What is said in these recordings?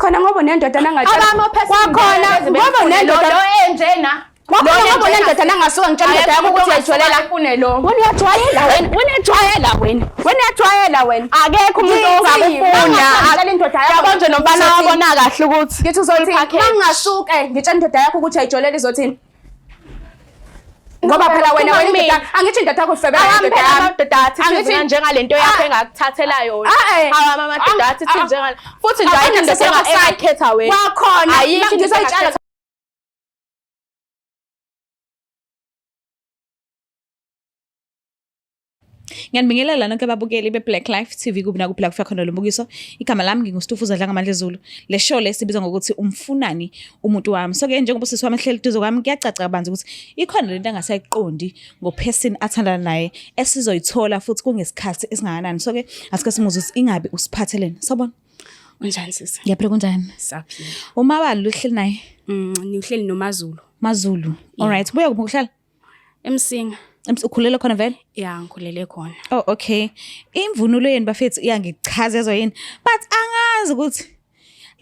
Kwakhona ngoba unendoda nangatshela. Abami ophesini Kwakhona ngoba unendoda lo enjena. Kwakhona ngoba unendoda nangasuka ngitshela indoda yakho ukuthi uyayijolela. Ufune lo. Wena uyajwayela wena. Wena uyajwayela wena. Wena uyajwayela wena. Akekho umuntu ongakufuna. Ngitshela indoda yakho. Yabo nje nomfana Uzothini? wabona kahle ukuthi Ngithi uzothi Uyi-package. mangasuke ngitshela indoda yakho ukuthi uyayijolela izothini? Ngoba phela wena wena indoda angithi indoda yakho ifebela Awami indoda phela yami. amadoda athi Angithi- thina njengalento yakho Ah. engakuthathela yona. Ah, eh. Awami amadoda athi Ah, thina ah. njengale. Futhi nje ayikho indoda engakhetha wena. Kwakhona Ayikho into ngizoyitshela engakhetha. Ngiyanibingelela nonke ababukeli be-Black Life TV kuphi nakuphi la kufika khona lo mbukiso. Igama lami nginguStufuza Dlangamandla Zulu. Le show le sibizwa ngokuthi umfunani umuntu wami. So ke njengoba usisi wami ehleli duze kwami kuyacaca kabanzi ukuthi ikhona lento angasayiqondi ngoperson athandana naye esizoyithola futhi kungesikhathi esingakanani. So ke asike simuzwe ukuthi ingabe usiphathelene. Sawubona. Unjani sisi? Ngiyaphila kunjani? Saphila. Umabali luhleli naye Ngihleli noMaZulu. Mazulu. All right. Buya kuphi ukuhlala? Emsinga. Ukhulele khona vele? Ya ngikhulele khona. Oh okay. Imvunulo yenu bafethu iyangichaza ezwa yini. But angazi ukuthi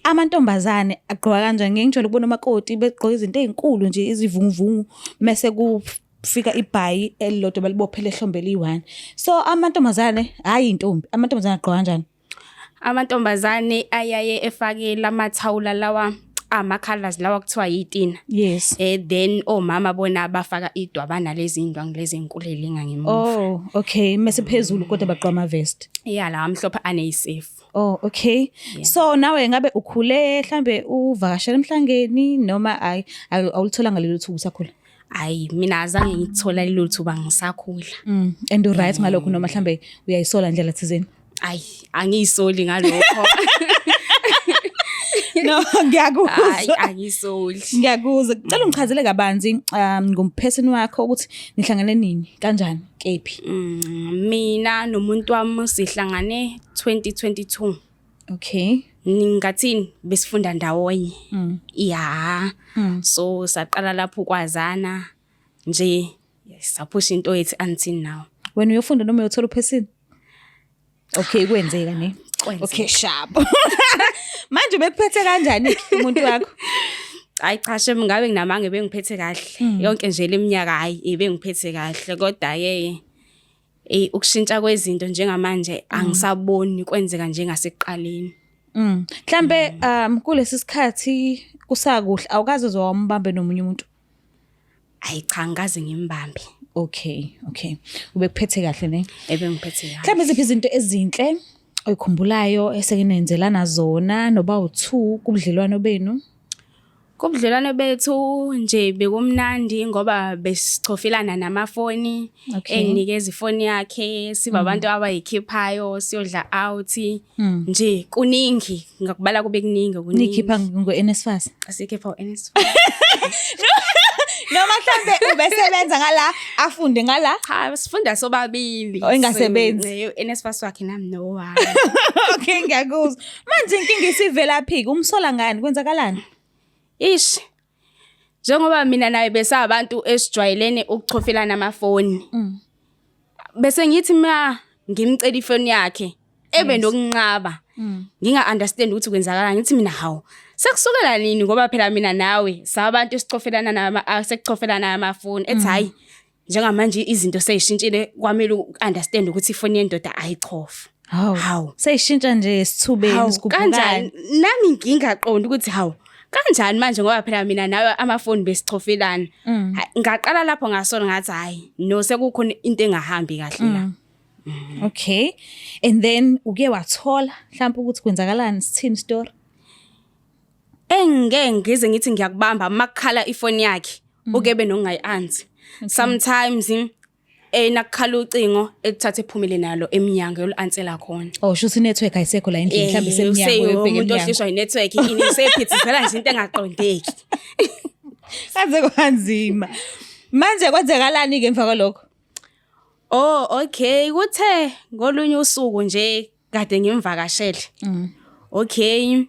amantombazane agqoka kanjani. Ngeke ngijwayele ukubona omakoti begqoka izinto ezinkulu nje izivunguvungu mese kufika ibhayi elilodwa balibophele ehlombe eliyi-one. So amantombazane hayi intombi, amantombazane agqoka kanjani? Amantombazane ayaye efake lamathawula lawa ama-colors lawa kuthiwa yitina. Yes. Then omama bona bafaka idwabana lezi indwangu lezi ezinkulu elinga ngemuva. Oh, okay. Mese phezulu kodwa bagqoka ama vest. Yeah, lawa amhlophe aneyisefu. Oh, okay. So nawe ngabe ukhule mhlambe uvakashela emhlangeni noma ayi awulitholanga lelo thuba usakhula? Hayi mina azange ngithola lelo thuba ngisakhula. And u right ngalokho noma mhlambe uyayisola ndlela thizeni? Ayi angiyisoli ngalokho. No, Hayi ngiyakuzwa. angiyisoli. Ngiyakuzwa. Cela ungichazele kabanzi ngompheseni wakho ukuthi nihlangane nini, kanjani, kephi. Mina nomuntu wami sihlangane 2022. Okay. Ngingathini besifunda ndawonye. Yeah. So saqala lapho ukwazana nje saphusha into yethu until now. Wena uyofunda noma uyothola uphesini? Okay, kwenzeka ne. Kwenzeka. Okay, sharp. Manje bekuphethe kanjani ke umuntu wakho? Hayi cha shem ngabe nginamange bengiphethe kahle. Yonke nje leminyaka hayi ebengiphethe kahle kodwa ke ukushintsha kwezinto njengamanje angisaboni kwenzeka njengasekuqaleni. Mhlambe kulesi sikhathi kusakuhle awukaze uze wambambe nomunye umuntu. Hayi cha ngikaze ngimbambe. Okay, okay. Ubekuphethe kahle ne? Ebengiphethe kahle. Mhlawumbe iziphi izinto ezinhle oyikhumbulayo eseke nenzelana zona noba u2 kubudlelwano benu? Kubudlelwano bethu nje bekumnandi ngoba besichofelana namafoni. Enginikeza ifoni yakhe siba abantu abayikhiphayo siyodla out. Nje kuningi ngakubala kube kuningi kuningi. Nikhipha ngo-NSFAS? Sikhipha u-NSFAS. Noma mhlambe ubesebenza ngala afunde ngala? Cha sifunda sobabili. Oh, engasebenzi. U-NSFAS wakhe nami nowami. Okay, ngiyakuzwa. Manje inkinga isivela phi? Umsola ngani? Kwenzakalani? Ish. Njengoba mina naye besabantu esijwayelene ukuchofelana amafoni. Bese ngithi ma ngimcela ifoni yakhe ebe nokunqaba. Nginga understand ukuthi kwenzakalani ngithi mina hawu sekusukela nini ngoba phela mina nawe sabantu esichofelana nama sekuchofelana amafoni ethi hayi njengamanje izinto seyishintshile kwamele ukunderstand ukuthi ifoni yendoda ayichofa. Hawu. Hawu. Seyishintsha nje esithubeni Hawu, sigubhukane. kanjani nami ngingaqondi ukuthi hawu kanjani manje ngoba phela mina nawe amafoni besichofelana. Hayi, ngaqala lapho ngasola ngathi hayi no sekukhona into engahambi kahle la. Okay. And then uke wathola mhlawumbe ukuthi kwenzakalani sithini story? Engike ngize ngithi ngiyakubamba makukhala ifoni yakhe ukebe nokungayi-answer. Sometimes nakukhala ucingo ekuthatha ephumele nalo eminyango yolu-ansela khona. Oh, shuthi network ayisekho la endlini mhlawumbe isemnyango uyobheka umuntu emnyango. ohlishwa inetwork ini usephithizela nje into engaqondeki. Kaze kwanzima. Manje kwenzakalani ke emva kwalokho? Oh okay, kuthe ngolunye usuku nje kade ngimvakashele. Okay.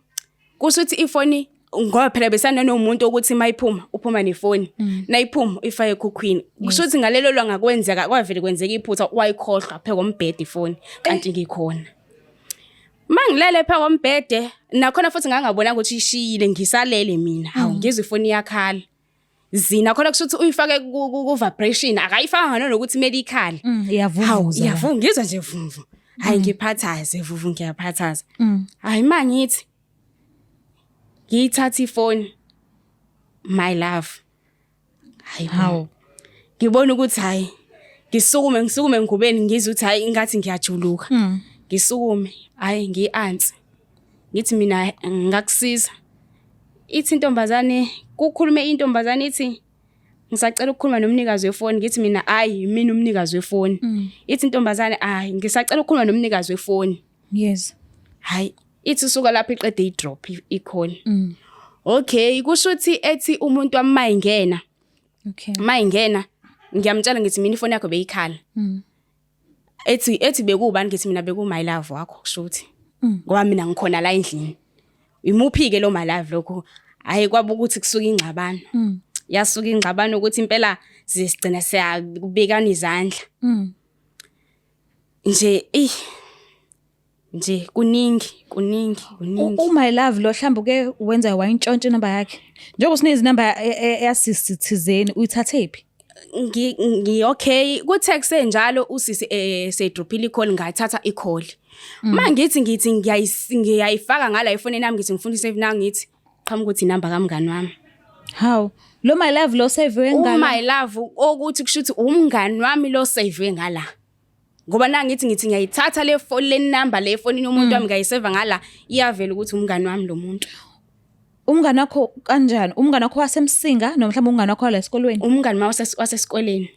Kusuthi ifoni ngoba phela besananomuntu ukuthi mayiphuma uphuma nefoni. Nayiphuma ifake ekhukhwini. Kusuthi ngalelo langa kwenzeka kwavele kwenzeka iphutha wayikhohlwa pheka umbhede ifoni kanti ngikhona. Mangilele pha kombhede nakhona futhi ngangabona ukuthi ishiyile ngisalele mina. Hawu ngizwe ifoni iyakhala. Zina khona kusho ukuthi uyifake ku vibration akayifakanga nanokuthi kumele ikhale. Hawu Iyavuvuza. iyavuka ngizwa nje vumvu. Hayi ngiphathaze vuvu ngiyaphathaza. Hayi mangithi ngiyithatha ifoni my love. Hayi bo. Hawu. Ngibona ukuthi hayi ngisukume ngisukume ngubeni ngizwe ukuthi hayi ingathi ngiyajuluka. Ngisukume hayi ngiyi-answer. Ngithi mina ngakusiza. Ithi intombazane kukhulume intombazane ithi ngisacela ukukhuluma nomnikazi wefoni ngithi mina hayi mina umnikazi wefoni. Ithi intombazane hayi ngisacela ukukhuluma nomnikazi wefoni. Yes. Hayi ithi usuka lapho iqede i-drop i-call. Okay kusho ukuthi ethi umuntu wami mayingena Okay. mayingena ngiyamtshela ngithi mina ifoni yakho beyikhala. Ethi bekubani ngithi mina beku my love wakho kusho ukuthi ngoba mina ngikhona la endlini. Imuphi ke lo my love lokho? Hayi kwaba ukuthi kusuka ingxabano. Yasuka ingxabano ukuthi impela size sigcina siyakubekana izandla. Nje ih nje kuningi kuningi kuningi. U my love lo mhlawumbe uke wenza wayintshontsha inamba yakhe. Njengoba usinezi inamba eyasisi thizeni uyithathe phi? Ngi okay kuthe kusenjalo usisi sedrophile i-call ngathatha i-call. Mangithi ngithi ngiyayifaka ngala efonini yami ngithi ngifuna isave now ngithi qhamuka ukuthi inamba kamngani wami. Hawu, lo my love lo save ngala. My love okuthi kusho ukuthi umngani wami lo save ngala. Ngoba nangithi ngithi ngiyayithatha le phone le number le efonini yomuntu wami ngiyayiseva ngala iyavela ukuthi umngani wami lo muntu. Umngani wakho kanjani? Umngani wakho wasemsinga noma mhlawumbe umngani wakho wala esikolweni? Umngani wami wasesikoleni.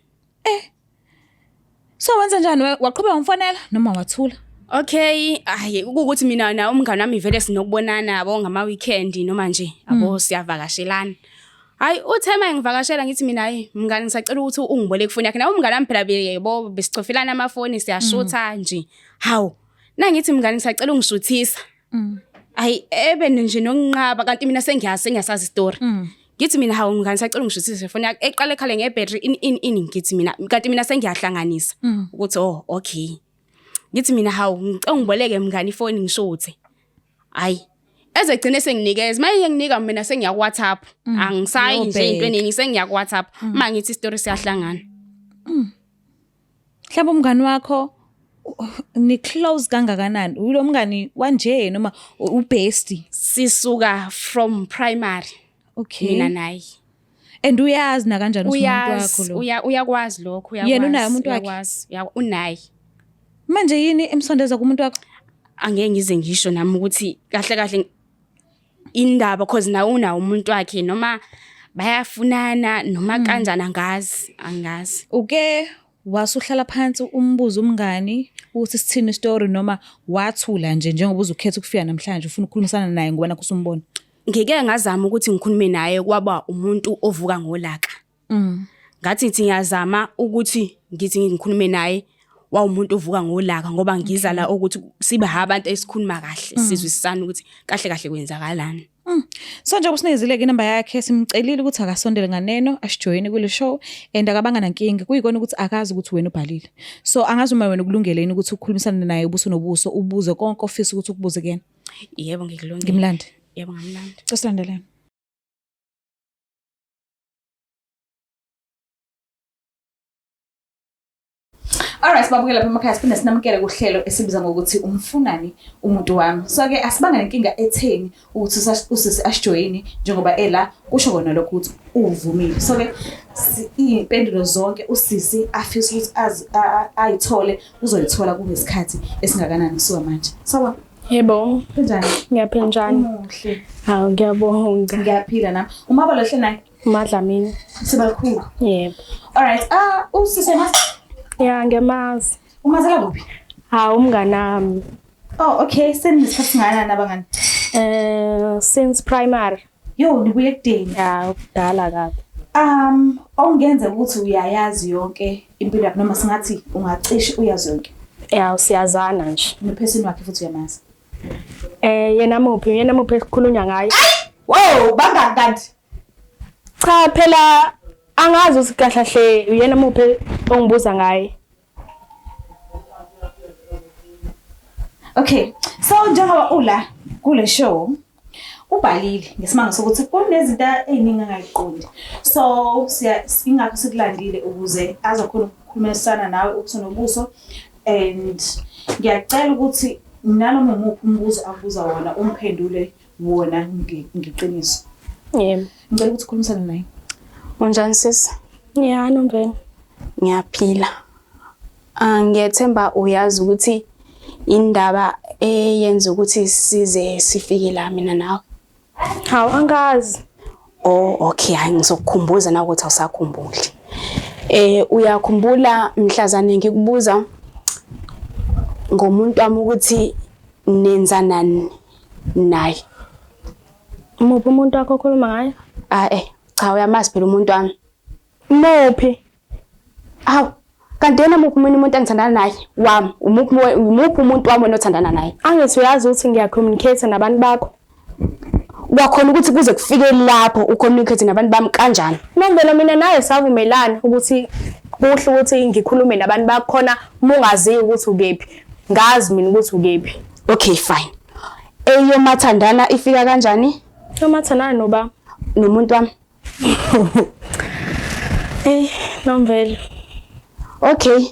So wenza njani? Waqhubeka wamfonela noma wathula? Okay, ayi ukuthi mina na umngani wami vele sinokubonana yabo ngama weekend noma nje yabo siyavakashelana. Hayi uthe uma ngivakashela ngithi mina hayi mngani ngisacela ukuthi ungiboleke ifoni yakhe. Na umngani wami phela yebo besicofelana amafoni siyashutha nje. Hawu, nangithi mngani ngisacela ungishuthisa. Hayi ebe nje nokunqaba kanti mina sengiyazi sengiyasazi story. Ngithi mina hawu mngani sacela ungishuthise ifoni yakhe eqale ekhale ngebattery in in in ngithi mina kanti mina sengiyahlanganisa ukuthi oh okay. Ngithi mina hawu ngicela ungiboleke mngani ifoni ngishuthe. Hayi ezegcine senginikeza maye nginika mina sengiya ku WhatsApp angisayi nje Uyobheka. intweni sengiya ku WhatsApp mangithi story siyahlangana. Mhlawumbe umngani wakho ni close kangakanani? Ulo mngani wanje noma ubestie? Sisuka from primary Okay. mina naye. And uyazi na kanjani ukuthi umuntu wakho Uyazi lo? uyakwazi lokho uyakwazi. Yena unaye umuntu wakhe? Uyakwazi unaye. Manje yini emsondeza kumuntu wakho? Angeke ngize ngisho nami ukuthi kahle kahle indaba cause nawe unawo umuntu wakhe noma bayafunana noma kanjani angazi angazi. Uke wasuhlala phansi umbuzo umngani ukuthi sithini story noma wathula nje njengoba uzukhetha ukufika namhlanje ufuna ukukhulumisana naye ngoba nakho usumbona? Ngike ngazama ukuthi ngikhulume naye kwaba umuntu ovuka ngolaka. Ngathi ngithi ngiyazama ukuthi ngithi ngikhulume naye wawumuntu ovuka ngolaka ngoba ngiza la ukuthi sibe abantu esikhuluma kahle sizwisisana ukuthi kahle kahle kwenzakalani. So njengoba usinekezile-ke inamba yakhe simcelile ukuthi akasondele nganeno asijoyine kule show and akabanga nankinga kuyikona ukuthi akazi ukuthi wena ubhalile. So angazi uma wena ukulungele yini ukuthi ukhulumisane naye ubuso nobuso ubuze konke ofisa ukuthi ukubuze kuyena. Yebo ngikulungele. Ngimlande. Yebo ngamlanda. Cela silandelane. Alright, sibabukela lapha emakhaya siphinde sinamukele kuhlelo esibiza ngokuthi umfunani umuntu wami. So ke asibanga nenkinga etheni ukuthi usisi asijoyini njengoba ela kusho kona lokho ukuthi uvumile. So ke iy'mpendulo zonke usisi afisa ukuthi ayithole uzoyithola kungesikhathi esingakanani kusuka manje. Sawa? Yebo, Kunjani? ngiyaphila njani? Umuhle. Hawu ngiyabonga. Ngiyaphila nami. Umaba lohle naye. Madlamini. Sibakhulu. Yebo. Alright, usisi umazi Ya ngiyamazi. umazela kuphi? Hawu umnganami. Oh, okay. Seninesikhathi singakanani abangani? Since primary. Yo, nibuye ekudeni. Ya kudala kabi. Okungenzeka ukuthi uyayazi yonke impilo yakho noma singathi ungacishe uyazi yonke. Ya siyazana nje. Nophesini wakhe futhi uyamazi. Yena muphi? Yena muphi esikhulunywa ngaye? Wow, bangaki kanti? Cha phela angazi ukuthi kahle kahle uyena muphi ongibuza ngaye. Okay. So njengoba ula kule show ubhalile ngesimanga sokuthi kunezinto ey'ningi angayiqondi. So siya ingakho sikulandile ukuze azokhona ukukhulumisana nawe ubuso nobuso and ngiyacela ukuthi nanoma umuphi umbuzo akubuza wona umphendule wona ngeqiniso. Yebo. Ngicela ukuthi ukhulumisane naye. Unjani sisi? Ya, Nomvelo. Ngiyaphila. Ah, ngiyethemba uyazi ukuthi indaba eyenza ukuthi size sifike la mina nawe. Hawu, angazi. Oh, okay, hayi ngizokukhumbuza na ukuthi awusakhumbuli. Uyakhumbula mhlazane ngikubuza ngomuntu wami ukuthi nenzanani naye. Muphi umuntu wakho okhuluma ngaye? Ah cha uyamazi phela umuntu wami. Muphi? Hawu, kanti yena muphi mina umuntu engithandana naye? Wami, umuphi umuphi umuntu wami wena othandana naye? Angithi uyazi ukuthi ngiya-communicate nabantu bakho. Kwakhona ukuthi kuze kufike lapho u-communicate nabantu bami kanjani? Nomvelo, mina naye savumelana ukuthi kuhle ukuthi ngikhulume nabantu bakho khona mungaziyo ukuthi ukephi. Ngazi mina ukuthi ukephi. Okay, fine. Eyomathandana ifika kanjani? Umathandana noba? Nomuntu wami. Ey, Nomvelo. Okay.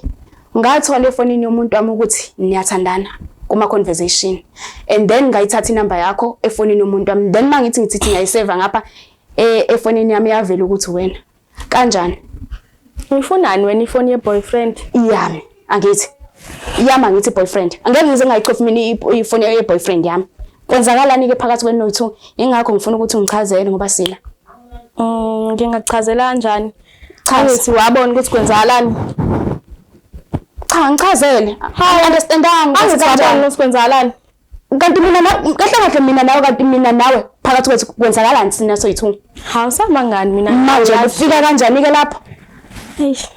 Ngathola efonini yomuntu wami ukuthi niyathandana kuma conversation. And then ngayithatha inamba yakho efonini yomuntu wami. Then mangithi ngithithi ngiyayiseva ngapha efonini yami yavela ukuthi wena. Kanjani? Uyifunani wena ifoni ye-boyfriend? Iyami, angithi. Iyami angithi boyfriend. Angeke ngize ngayichofi mina ifoni ye-boyfriend yami. Kwenzakalani ke phakathi kwenu no-two? Ingakho ngifuna ukuthi ungichazele ngoba sila. Ngingakuchazela kanjani? Chaza. Angithi wabona ukuthi kwenzakalani? Cha, ngichazele. Angi-understandanga ukuthi Angithi wabona kanjani. ukuthi kwenzakalani? Kanti mina kahle kahle mina nawe kanti mina nawe phakathi kwethu kwenzakalani sina soyi-two? Hawu, samangani mina. Manje kufika kanjani ke lapho? Eish.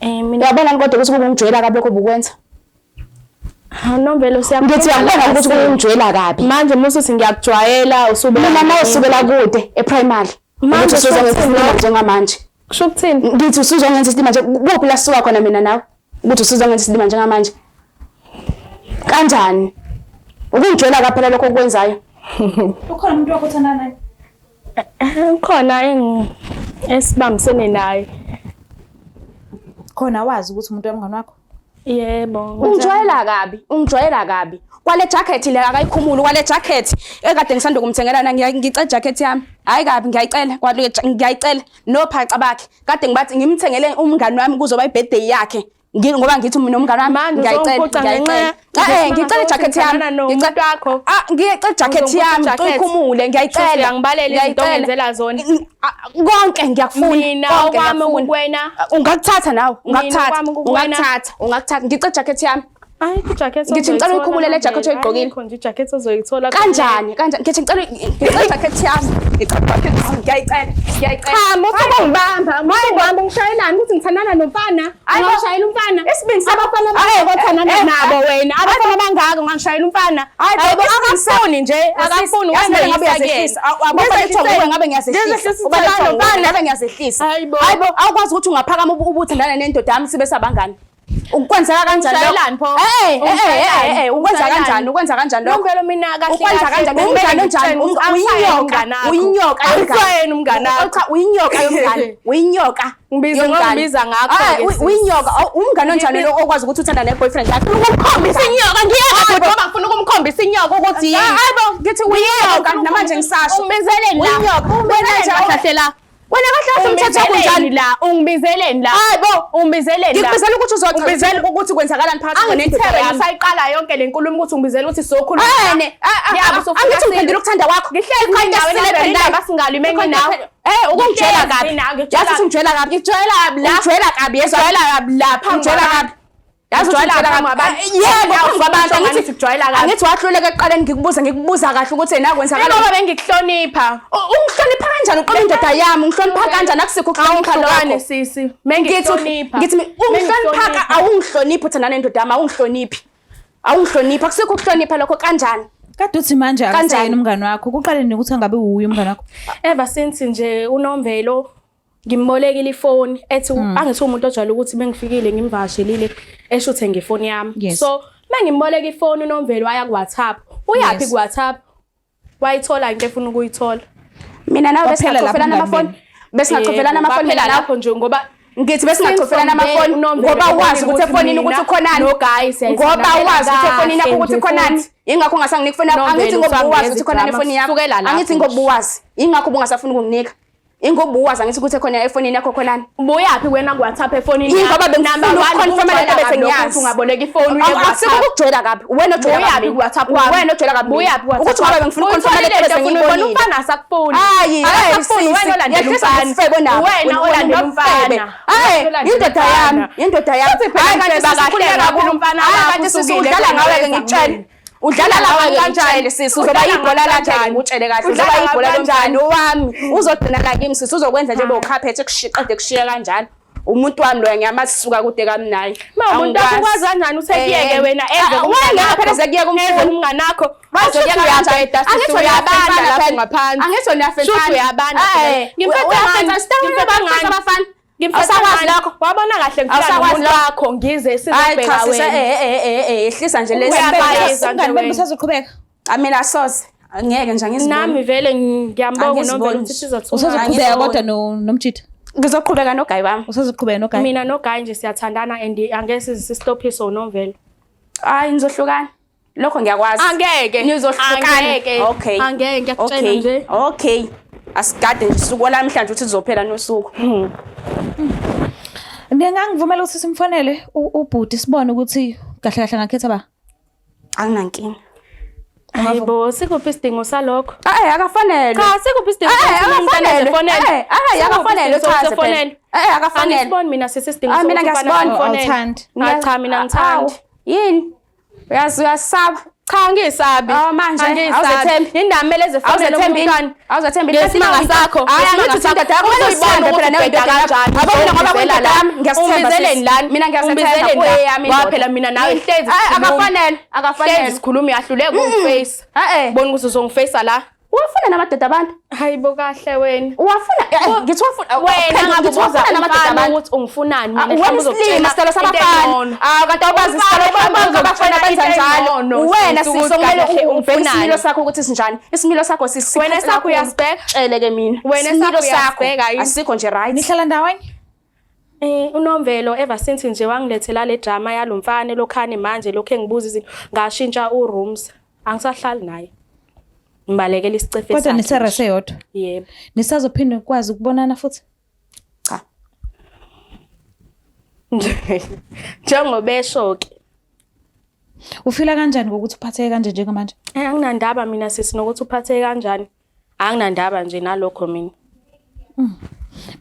Mina Uyabona kodwa ukuthi kungijwayela kabi lokho obukwenza. Ha, Nomvelo siyakhuluma. Ngithi uyabona ukuthi kungijwayela kabi. Manje musuthi ngiyakujwayela usube Mina nawe usukela kude e-primary. Manje Ukuthi usuzongenza sekuthini isilima njengamanje. Kusho ukuthini? Ngithi usuzongenza isilima nje kuphi la sisuka khona mina nawe? Ukuthi usuzongenza isilima njengamanje. Kanjani? Ukungijwayela kaphela lokho okwenzayo. Ukhona umuntu wakho othandana naye? Ukhona esibambisene naye. Khona wazi ukuthi umuntu wamngani wakho? Yebo. Ungijwayela kabi, ungijwayela kabi. Kwale jacket le akayikhumuli, kwale jacket ekade ngisanda kumthengela na ngicela jacket yami. Hayi kabi ngiyayicela, kwale ngiyayicela nophaca bakhe. Kade ngibathi ngimthengele umngani wami kuzoba i-birthday yakhe. Ngoba ngithi mina umngani wami Manje ngiyayicela, uzongiphuca ngiyayicela. ngenxa Eh, ngicela jacket yami. nomuntu wakho. Ah, ngiyacela jacket Uzongiphuca yami, i-jacket. uyikhumule, ngiyayicela. Shuthi uyangibalela izinto Ngiyayicela. ongenzela zona. Konke ngiyakufuna. Mina konke okwami ngiyakufuna. kukwena. Ungakuthatha nawe, ungakuthatha, okwami kukwena. ungakuthatha, ungakuthatha. Ngicela jacket yami. Hayi i-jacket. Ngithi ngicela uyikhumule le jacket oyigqokile. Ayikho nje i-jacket ozoyithola. Kanjani? Kanjani? Ngithi ngicela jacket yami. Ngicela jacket yami. Ngiyayicela. Ngiyayicela. Cha, musu kungibamba, musu kungibamba ungishayelani ukuthi ngithandana nomfana. Hayi bo. Ungishayela umfana. Isibindi sakho. Abafana Hayi, bangaka othandana nabo wena. Abafana bangaka ungangishayela umfana. Hayi bo, Hayi bo, isibindi sakho. akafuni nje, akafuni Yazi mina ngabe ukungiyisa uyazehlisa. kuyena. Awubona ukuthi nguwe ngabe ngiyazehlisa. Ngizehlisa Uba uthando nomfana nomfana. ngabe ngiyazehlisa. Hayi bo. Hayi bo, awukwazi ukuthi ungaphakama ubuthandana nendoda yami sibe sabangani. Ukwenzeka kanjani lokho? Ungishayelani pho? Eh, ukwenza Ungishayelani? kanjani? Ukwenza kanjani lokho? Nomvelo mina kahle Ukwenza kahle kanjani? bekumele Umngani onjani? ngikutshele ukuthi angisayena Uyinyoka, umngani wakho. uyinyoka yomngani. Angisayena umngani wakho. Cha, uyinyoka yomngani. Uyinyoka. Ngibiza yomngani. ngokungibiza ngakho-ke Ah, sis. uyinyoka. Oh, umngani onjani lo okwazi ukuthi uthanda ne-boyfriend yakhe? Ukumkhombisa inyoka ngiyeka bhuti ngoba ngifuna ukumkhombisa inyoka ukuthi yini. Hayi bo, ngithi uyinyoka namanje ngisasho. Ungibizeleni la? Uyinyoka. Wena Ungibizeleni nje kahle kahle la? Wena kahle kahle umthetho wakho Ungibizeleni unjani? la? Ungibizeleni la? Hayi bo, Ungibizeleni la? ngikubizela ukuthi uzochazela ukuthi kwenzakalani phakathi kwakho nendoda Angithebe yami. ngisayiqala yonke le nkulumo ukuthi ungibizela ukuthi sizokhuluma. Ene, Yabo, usufuna angithi sile. ungiphendula ukuthanda kwakho. Ngihlezi Ikhona into nawe esile nalena ephendayo. indaba singalwi Ikhona into menginawe. Ukungijwayela Ngihlezi kabi. nawe, ngikujwayela Yazi ukuthi ungijwayela kabi. Ngikujwayela kabi la. Ungijwayela kabi yezwa. Ngikujwayela kabi la phambi Ungijwayela kwabantu. kabi. Yazi ukuthi Ngikujwayela ungijwayela phambi kabi. kwabantu. Yebo, Yazi phambi kwabantu. ukuthi Angithi ngikujwayela kabi. Angithi wahluleka ekuqaleni ngikubuza kahle ukuthi yena kwenzakalani. Ngoba bengikuhlonipha. Ungihlonipha kanjani uqola indoda yami? Ungihlonipha kanjani akusikho ukuhlonipha Awuhlukane lokho. sisi. Ngithi Mengikuhlonipha. ngithi ungihlonipha ka awungihloniphi uthanda nendoda yami awungihloniphi. Awungihloniphi akusikho ukuhlonipha lokho kanjani? Kade uthi manje Kanjani? akasayena umngani wakho. Kuqale nini ukuthi angabe wuye umngani wakho? Ever since nje uNomvelo ngimbolekile ifoni ethi angithi umuntu ojwayele ukuthi bengifikile ngimvakashelile eshuthe ngefoni yami. Yes. So Mengimboleka ifoni uNomvelo waya ku-WhatsApp. Uyaphi Yes. ku-WhatsApp? Wayithola into efuna ukuyithola. Mina nawe Kwaphela lapho besingachofelana umngani amafoni. benu. Besingachofelana Yebo, amafoni kwaphela mina nawe. lapho nje ngoba Ngithi besingachofelana Since from amafoni there, uNomvelo ngoba wazi ubonile ukuthi ukuthi efonini mina ukuthi ukhonani. no-guy siyayithandana Ngoba wazi ukuthi efonini yakho kahle ukuthi nje ukhonani. futhi. Ingakho ungasanginiki ifoni yakho. Nomvelo Angithi ngoba usangeza uwazi ukuthi khonani idrama efonini yakho. kusukela lapho Angithi ngoba nje. uwazi. Ingakho ubungasafuni ukunginika. Ingoba uwazi angithi ukuthi ekhona efonini yakho khonani. Ubuyaphi wena ku-WhatsApp efonini Ingoba bengifuna Number one, ukuconfirma lento ukujwayela bese kabi lokhu ngiyazi. ukuthi ungaboleka ifoni uye Akusiko ku-WhatsApp. ukujwayela kabi. Wena ojwayela Buyaphi kabi. ku-WhatsApp wami? Wena ojwayela kabi. Buyaphi ku-WhatsApp Ukuthi ngoba bengifuna ukuconfirma lento Uyitholile bese into efuna uyibona, ngiyibonile. umfana asakufuni. Hayi, hayi, Akasakufuni, sisi. wena olandela Yehlisa umfana. lesifebe nabo. Wena olandela Unofebe. umfana. Hayi, Wena olandela indoda yami, umfana. indoda yami. Futhi phela Hayi, kanti ngifeba sisi kahle ukhululeka kakhulu kakhulu. umfana Hayi, wakho kanti sisi usukile udlala wena ngawe ke weza ngikutshele. kumina. Udlala ngawe ke kanjani? ngikutshele sisi uzoba Udlala ibhola ngawe lakhe kanjani? ngikutshele kahle. Udlala Uzoba ibhola ngawe lomfana kanjani? wami. Uzogcina la kimi sisi uzokwenza nje bokhaphethe kushiqede kushiya kanjalo. Umuntu wami loya ngiyamazi suka kude kamnaye. Ma umuntu wakho ukwazi kanjani ukuthi ekuyeke wena eze Ah, wena phela zekuyeka eze umfuni. umngani wakho. Wazoyeka kanjani? Uyabheda sisi, Angithi uyabanda uyabanda lapho phela. ngaphansi. Angithi uyafensana. Shuthi uyabanda phela. Eh, Ngimfethe uyafensa, ngani? sitawela Ngimfethe abafana ngani? abafana. Ngimfethe Awusakwazi ngani? lokho. Wabona kahle ngifika Awusakwazi nomuntu lokho. wakho ngize Hayi sizobheka cha sisi wena. eh ehlisa nje lesi. Uyabayisa nje Umngani benu wena. busazoqhubeka? Ah, mina soze. Angeke nje angiziboni. Nami vele ngiyambonga Angiziboni uNomvelo nje. ukuthi sizothungana. Usazoqhubeka Angiziboni. kodwa nomjita? Ngizoqhubeka nogayi wami. Usazoqhubeka noGayi? Mina noGayi nje siyathandana and angeke size sistophiso uNomvelo. Hayi nizohlukana. Lokho ngiyakwazi. Angeke. Nizohlukana. Angeke. Okay. Angeke, ngiyakutshela Okay. nje. Okay. Asigade nje usuku namhlanje ukuthi sizophela nosuku. Ningangivumela ukuthi simfonele ubhuti sibone ukuthi kahle kahle ngakhetha ba? Anginankinga. Hayibo, sikuphi isidingo salokho? Eh akafanele. Cha, sikuphi isidingo Eh sokuthi umntwana akafanele. azefonele? Eh eh akafanele Sikuphi isidingo sokuthi uchaze phela. efonele? Eh akafanele. Angisiboni mina sisi isidingo Ah, mina sokuthi umfana ngiyasibona. afonele. Awuthandi. Ah, cha mina ngithandi. Awu, Yini? Uyazi uyasaba. Cha ngiyisabi. Ah, manje, Angiyisabi. awuzethembi. Yindaba kumele ezefonele Awuzethembi umntwana. Awuzethembi Ngesimanga sakho. Hayi ngesimanga angithi sakho. indoda yakho Uzoyibona phela ukuthi nawe ubheda indoda yakho. kanjani. Yabo mina ngoba Uzombizela kuyindoda la. yami ngiyasithemba. Umbizeleni sisi. lana? Mina ngiyasithemba Umbizeleni la? kuyeyami Ngoba indoda. phela mina nawe hlezi Hayi sikhuluma. akafanele, akafanele. Hlezi sikhuluma uyahluleka ungiface. Eh eh. Bona ukuthi uzongiface la. Uwafuna namadoda abantu? Hayibo kahle wena. Uwafuna eh, ngithi uwafuna Wena ngabe ngithi ubuza uwafuna namadoda umfana abantu. ukuthi ungifunani Ah, mina Wena mhlawumbe isilima uzokutshela sicelo into sabafana. engcono. Ah kanti awukwazi Umfana isicelo mhlawumbe bonke abafana uzokutshela benza into njalo. engcono, Wena sisi, sisi ukuthi okumele kahle ubheke ungifunani. isimilo sakho ukuthi sinjani. Isimilo sakho sisi. Wena sakho uyasibheka? Tshele ke mina. Wena Isimilo sakho sakho uyasibheka yini? asikho nje right. Nihlala ndawonye? Eh uNomvelo ever since nje wangilethela le drama yalomfana lokhane manje lokho engibuza izinto ngashintsha urooms angisahlali naye. Ngibalekela isicefe Kodwa sakhe. niserese yodwa. Yebo. Nisazophinde ukwazi ukubonana futhi? Cha. Njengoba esho ke. Ufila kanjani ngokuthi uphatheke kanje njengamanje? Eh anginandaba mina sisi nokuthi uphatheke kanjani. Anginandaba nje nalokho mina.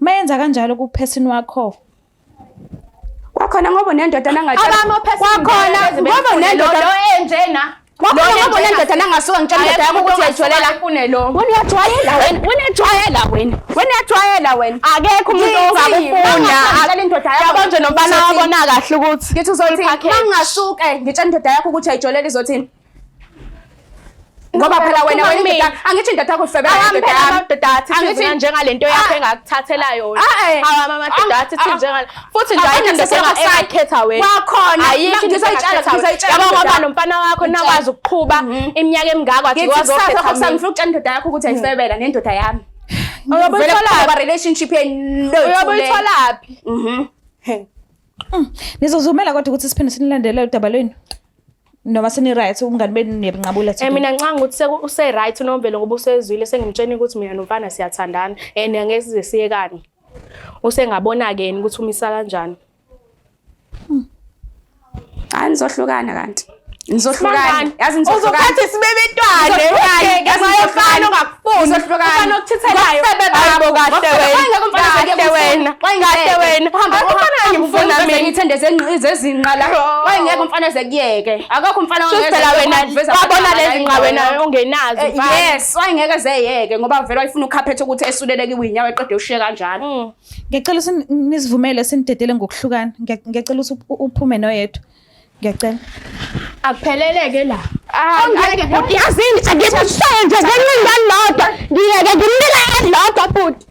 Mayenza kanjalo kuphesini wakho. Kwakhona ngoba unendoda nangatshela. Abami ophesini Kwakhona beze ngoba befune unendoda lo enjena. Kwakhona ngoba unendoda nangasuka ngitshela indoda yakho ukuthi uyayijolela. Ufune lo. Wena uyajwayela wena. Wena uyajwayela wena. Wena uyajwayela wena. Akekho umuntu ongakufuna. Ngitshela indoda yakho. Yabo nje nomfana Uzothini? wabona kahle ukuthi Ngithi uzothi package. mangasuke ngitshela indoda yakho ukuthi uyayijolela izothini? Ngoba phela wena wena Phuma indoda kumina. angithi indoda yakho ifebela Awami indoda phela yami. amadoda athi Angithi- thina njengalento yakho Ah. engakuthathela yona. Ah, eh. Awami amadoda athi Ah, thina ah. njengale. Futhi nje Akona ayikho into ngisese- engakhetha wena. Kwakhona Ayikho into ngizoyitshela engakhetha wena. ngizoyitshela Yabo indoda ngoba yakho. nomfana wakho nakwazi ukuqhuba iminyaka emingako athi Ngithi kusasa wazokhetha kusasa mina. ngifuna ukutshela indoda yakho ukuthi ayifebela nendoda yami. Uyobe Vele uyitholaphi? kuba relationship yenu. Uyobe uyitholaphi? Mhm. Nizozumela kodwa ukuthi siphinde sinilandele udaba lwenu. Noma seni right umngani benu niyabinqabula Eh mina ngicanga ukuthi use right uNomvelo ngoba usezwile sengimtshela ukuthi mina nomfana siyathandana and angeke size siyekane. Usengabona ke yena ukuthi umisa kanjani. Hayi nizohlukana kanti. Nizohlukana. Mangani? Yazi nizohlukana. Uzophatha isibebetwane. Nizohlukana. Yazi Ngenxa yomfana nizohlukana. ongakufuni. Nizohlukana. Umfana okuthithelayo. Ngokufebe bakho. Hayibo kahle Ngokufebe- wena. Wayengeke umfana Kahle azeke wena. Wayengeke. Kahle wena. Uhambe- Akukho umfana uhambe engimfuna uveze mina. ngithende zezinqa la. Oh. Wayengeke umfana aze kuyeke. Akekho umfana Shuthi ongeze phela wena uveze wabona amagama lezi la nqa wena indawo. ongenazo Eh, mfana. Yes, wayengeke zeyeke ngoba vele wayefuna ukhaphethe ukuthi esuleleke iwinyawo eqede ushiye kanjalo. Ngiyacela ukuthi nisivumele sinidedele ngokuhlukana. Ngiyacela ukuthi uphume noyedwa. Ngiyacela. Akupheleleke la. Angeke Bhuti yazini ngikushaye nje ngencinga lodwa. Ngiyeke ngimnika elodwa bhuti.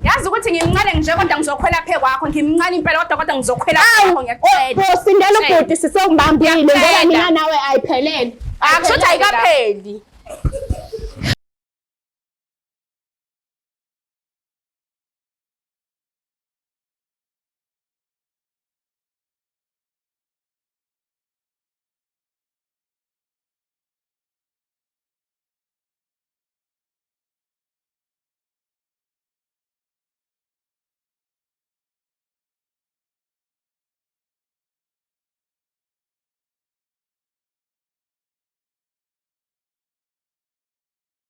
Yazi ukuthi ngimncane nje kodwa ngizokhwela phekwa. kwakho ngimncane impela kodwa kodwa ngizokhwela kwakho ngiyakutshela. Usindela ubhuti sisongibambile ngoba Ngiyakutshela. mina nawe ayiphelele. Akusho ukuthi ayikapheli.